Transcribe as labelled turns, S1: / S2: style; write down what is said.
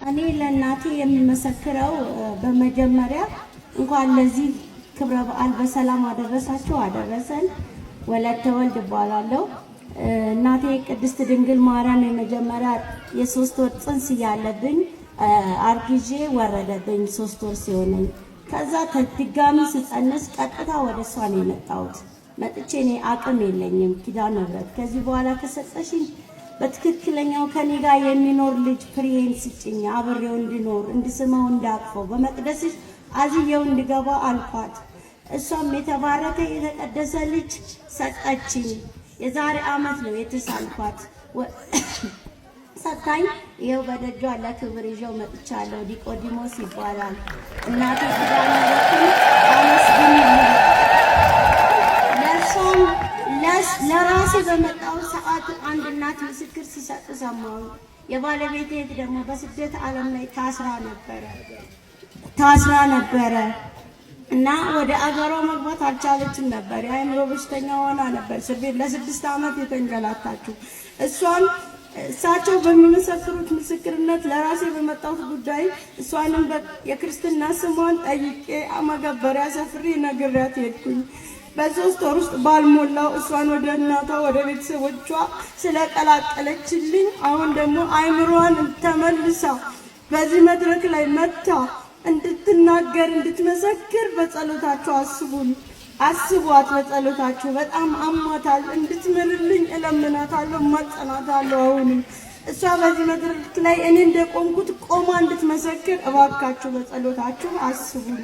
S1: እኔ ለእናቴ የምመሰክረው በመጀመሪያ እንኳን ለዚህ ክብረ በዓል በሰላም አደረሳችሁ አደረሰን። ወለተ ወልድ እባላለሁ። እናቴ ቅድስት ድንግል ማርያም የመጀመሪያ የ3 ወር ጽንስ እያለብኝ አርግዤ ወረደብኝ 3 ወር ሲሆነኝ። ከዛ ድጋሚ ስጸንስ ቀጥታ ወደ እሷ ነው የመጣሁት። መጥቼ እኔ አቅም የለኝም፣ ኪዳነ ምሕረት ከዚህ በኋላ ከሰጠሽኝ በትክክለኛው ከኔ ጋር የሚኖር ልጅ ፍሬን ስጭኝ፣ አብሬው እንድኖር፣ እንድስመው፣ እንዳቅፈው፣ በመቅደስሽ አዝየው እንድገባ አልኳት። እሷም የተባረከ የተቀደሰ ልጅ ሰጠችኝ። የዛሬ ዓመት ነው የተሳልኳት። ሰታኝ ይኸው በደጇ ለክብር ይዤው መጥቻለሁ። ኒቆዲሞስ ይባላል። እናቴ ኪዳነ ምሕረትን አመስግኑልኝ። ለእሷም ለራሴ በመጣው ሰዓት አንድ እናት ምስክር ሲሰጡ ሰማሁ። የባለቤቴ እህት ደግሞ በስደት ዓለም ላይ ታስራ ነበረ እና ወደ አገሯ መግባት አልቻለችም ነበር። የአእምሮ በሽተኛ ሆና ነበር እስር ቤት ለ6 ዓመት የተንገላታችው። እሷን እሳቸው በሚመሰክሩት ምስክርነት ለራሴ በመጣሁት ጉዳይ እሷንም የክርስትና ስሟን ጠይቄ መገበሪያ ሰፍሬ ነግሬያት ሄድኩኝ። በ3 ወር ውስጥ ባልሞላው እሷን ወደ እናቷ ወደ ቤተሰቦቿ ስለቀላቀለችልኝ አሁን ደግሞ አይምሮዋን ተመልሳ በዚህ መድረክ ላይ መጥታ እንድትናገር እንድትመሰክር በጸሎታችሁ አስቡን፣ አስቧት። በጸሎታችሁ በጣም አሟታል። እንድትምርልኝ እለምናታለሁ፣ እማጸናታለሁ። አሁንም እሷ በዚህ መድረክ ላይ እኔ እንደቆምኩት ቆማ እንድትመሰክር እባካችሁ በጸሎታችሁ አስቡን።